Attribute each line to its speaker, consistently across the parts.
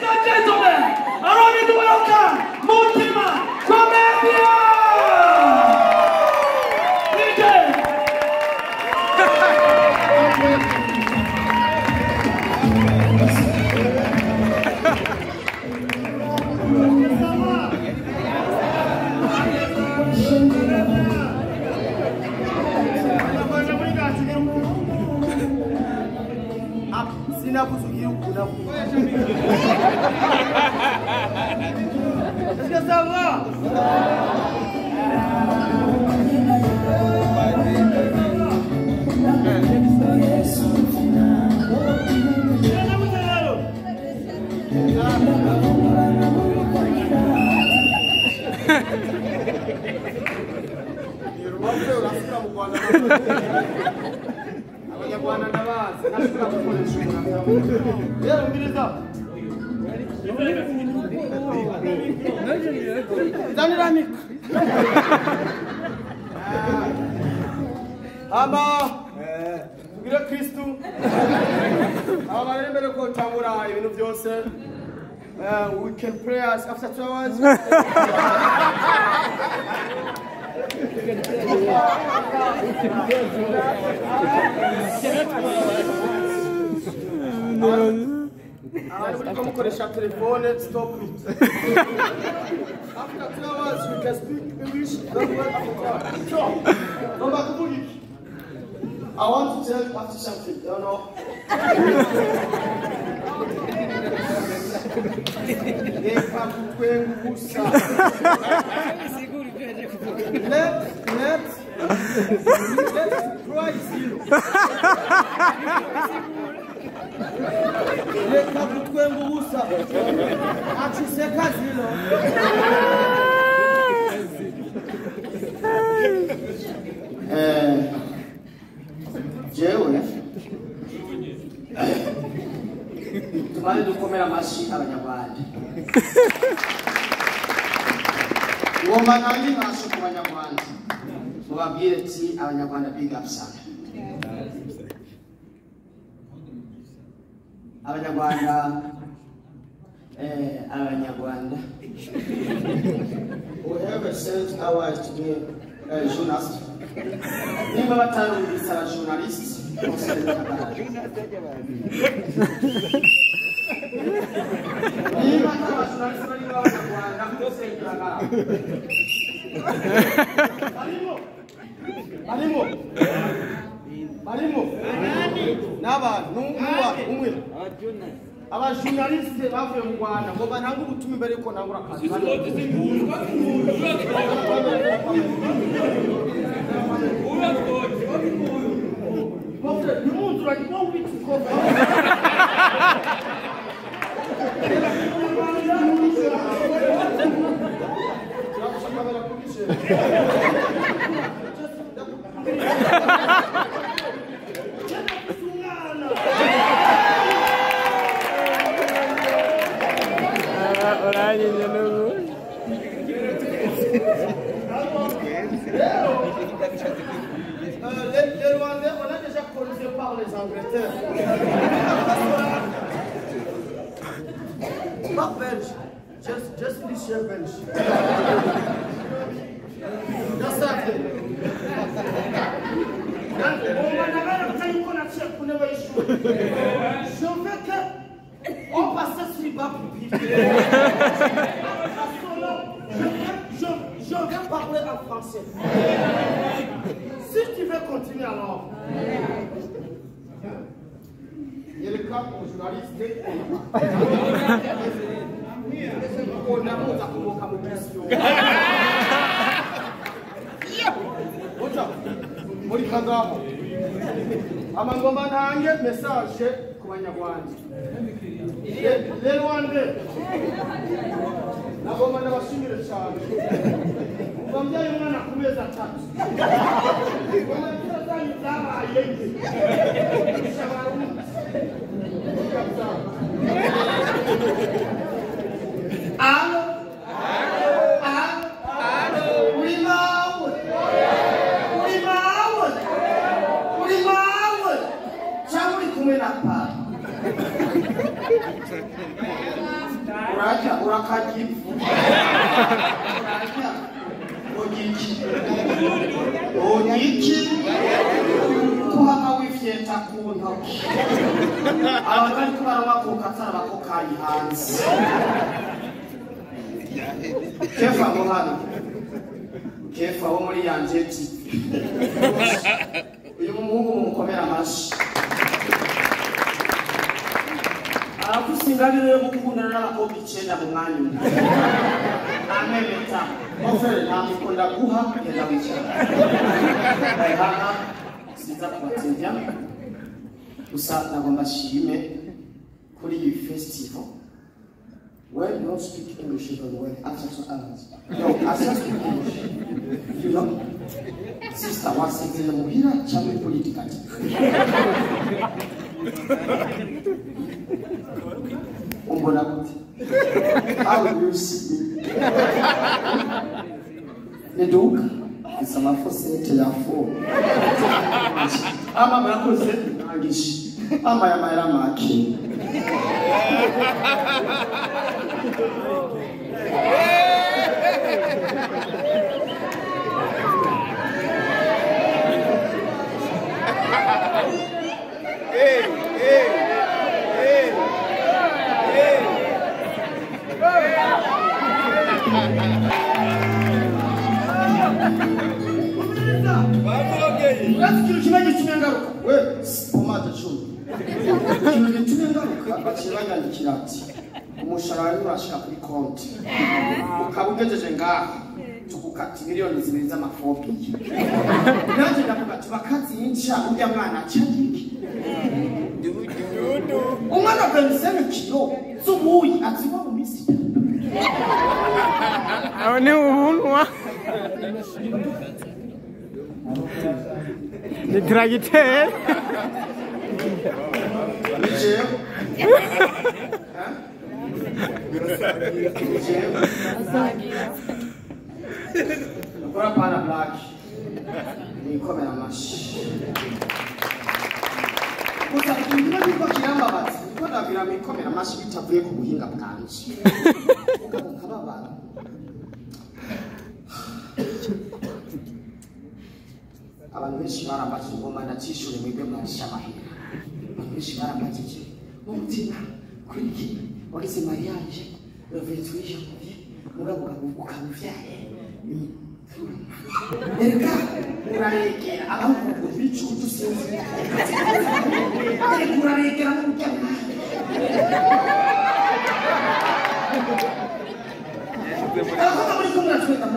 Speaker 1: Ladies and gentlemen, allow me to welcome Mutima Comedian! DJ!
Speaker 2: Est-ce que ça va? Ama tugire Kristu aba barembere ko tambura ibintu byose. We can pray us after 2 hours. Telefone, stop it. After 2 hours, we can speak English. So, I want to tell you after something. No, no. Let try zero. Reka kutwenga ubusa achiseka zero.
Speaker 3: Jewe tumane dukomera amashi abanyarwanda. Ngomba nandi basho ku banyarwanda mubabwire ati abanyarwanda big up sana. Abanyarwanda abanyarwanda whoever sent ours to be a journalist nimba batarumvise aba journalist niba aba journalist bari abanyarwanda bose barimo barimo n'abantu umwe abajournaliste bavuye mu Rwanda ngo banange ubutumwa imbere ko nangura akazi. Les Rwandais, on a déjà colonisé par les Angleterres. Pas belge, just this year belge. Je veux que on passe sur Bapupi. Je vais parler en français. Si tu veux continuer alors. Il y a le cas pour journaliste. On a amangoma ntange message ku banyarwanda. Les Rwandais nagomba ndabashimire cyane. Kuva mbyaye umwana ku mezi 3 zanyu zabaye nke. Alo alo alo uri mawe uri mawe uri mawe cyangwa uri kumwe na papa. Urakarya ivu. Ogiki. Ogiki. Kuhama wifyeta ku ntoki. Abantu bariko baranywa koka atari abakokayi hanze. Kefa ngo hano. Kefa wo muri yanje TV. Uyu muhungu mumukomera amashi. Arafise ingabire yo gukundana n'abakobwa 9 mu mwanya umwe. Amemeta. Ofere ntamukunda guha genda wicara. Hana siza kubatevya. Gusa nagomba nshime kuri iyi festival. Well, you don't speak English even well after 2 hours. No, I still speak English. You know? Sister, wasezeye muhira cyangwa politikati. Umbona gute? How do you see me? Niduka mfise amafosete ya 4. Ama murakoze ntangishe. Ama yamahera make. Ikintu kimwe gitumye ngaruka we pomade 10. Ikintu gitumye ngaruka baciye banyandikira ati umushahara urashika kuri konti ukaba ugejeje ngaha tukukata miliyoni 2 z'amafobiye. Nanjye ndavuga ati bakazinca urya mwana acadiki umwana 25 kilo z'ubuyi aziba mu minsi 3.
Speaker 4: Aho ni ubunwa ni tragiteri.
Speaker 3: Ukora pana black nikomera amashi. Gusa ikintu kimwe kirambabaza niko ndabwira mikomera amashi bitavuye ku buhinga bwanje. Mugabo nkababara. Abantu benshi barambaje ingoma ndacishure mwebwe mwarisha amahera. Abantu benshi barambajije mu mutima kuri iki wagize mariage le 28 janvier mugabo ukabuvyaye. Erega uraregera abahungu bicucu sinzi. Erega uraregera n'urya mwanya. Abakobwa muri kumwe natwega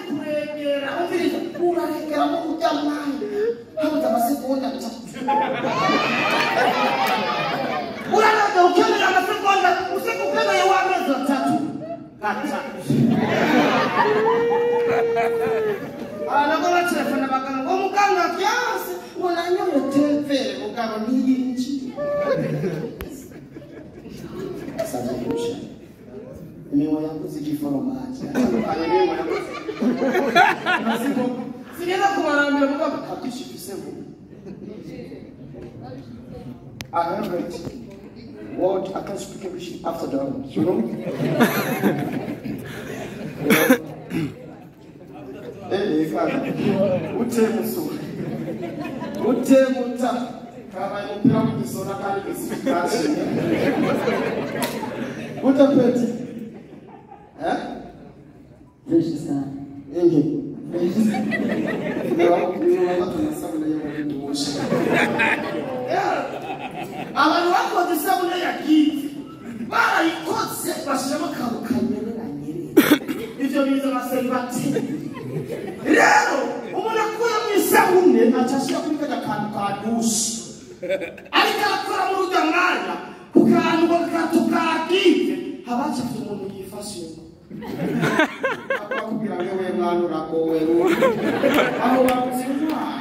Speaker 3: kuregera umviriza uraregera n'urya mwanya. Habuze amasegonda 3. Uraregera ukeneye amasegonda usiku ukeneye w'amezi 3. Gatatu. Nabwo batelefona abaganga ngo muganga byanse ngo nanyoye tevere mugabo ntiyinjiye. Savye iminwa yakoze igiforomaje atandukanye n'iminwa yakoze. Sinigeze kubarambira mugabo ntabyinshi mfise ngo. I have it. What I can speak English after dawn, you know? Utemusu. Utemuta. Kabaye umupira w'igisona kandi gisikaje. Utapeti. Eh?
Speaker 1: Fresh sana.
Speaker 3: Ingi. Fresh. Abantu bakoze isabune ya giti barayikoze bashiramo akantu kanyerera nyerera. Ivyo biza amaseribateri. Rero umuntu akuye mu isabune aca ashira kuri karya kantu ka dushe. Ariko arakora muri urya mwanya ku kantu gato ka giti haba hacafye umuntu yifashemo. Bakubwira ngo we mwana uragowe aho bavuze intwari.